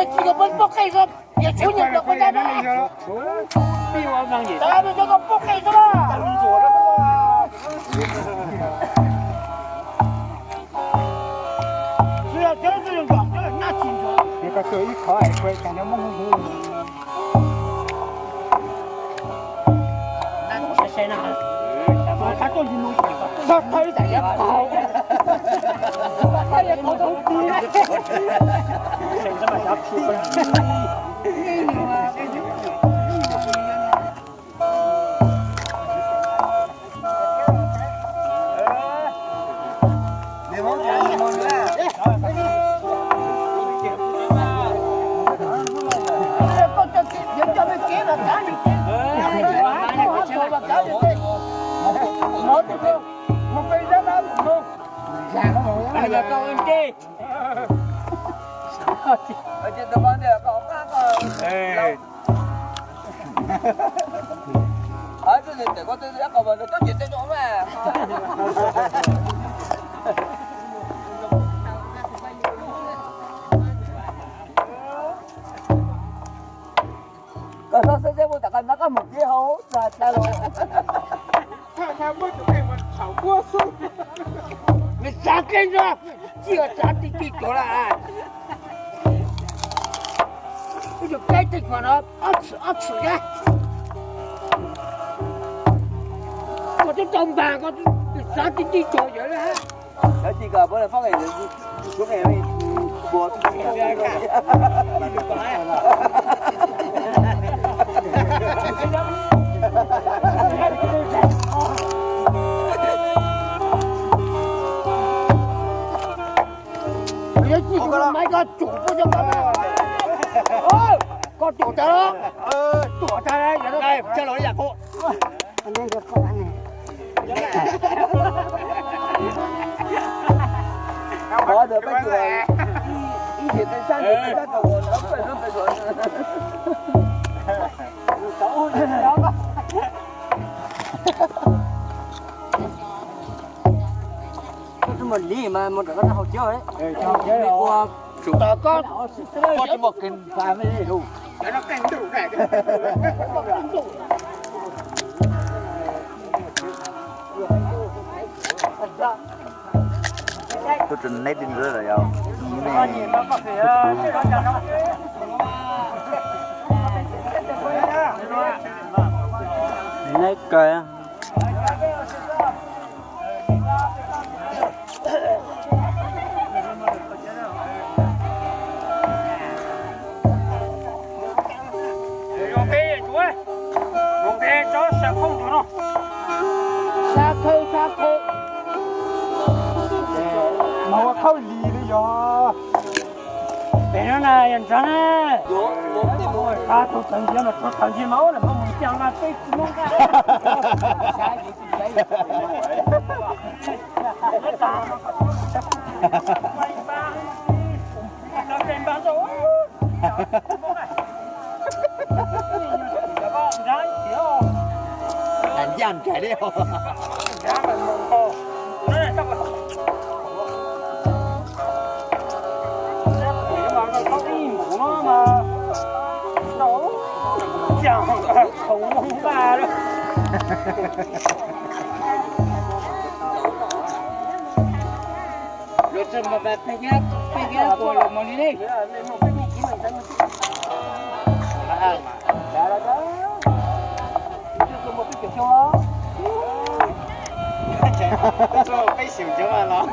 Tsis yog peb poj qej xwb, yog tshuav nyuag nplog koj ntag na. Peb yog poj qej xwb na. Koj txhob xeb xeb mus, tom qab no koj mus tib hauv txag tag los. Nws txav kev ntso, tsis txav tib tib cuag lawm. Tus kev tej khuam no ob txhwm ob txhwm thiab. Koj twb tau npag koj txav tib tib cuag yawm lawm. Yog tsis tau maiv koj tsum puab cov npab. Koj tuam tag, tuam tag. Koj tsis muaj li mas mus rau koj hauv cov ua tsum tau koj, koj tsis muaj kev npam li lus. Tuaj tseem neb ti ntawd lawm yog neb kawg. Zoo peb, zoo peb tsob sa khauj nrog no. Sa khauj, sa khauj. Mas ua khauj lis li yog. Pem no na yog ntxov na. Qab tug tawv ntsia mas tug tawv ntsia mas ua lawm mas mus cag mas peb tsis muab nqa. Ncaj nraim li. Los txog mas peb nyab, peb nyab puas los mus li ne. Peb xyum cov mas los.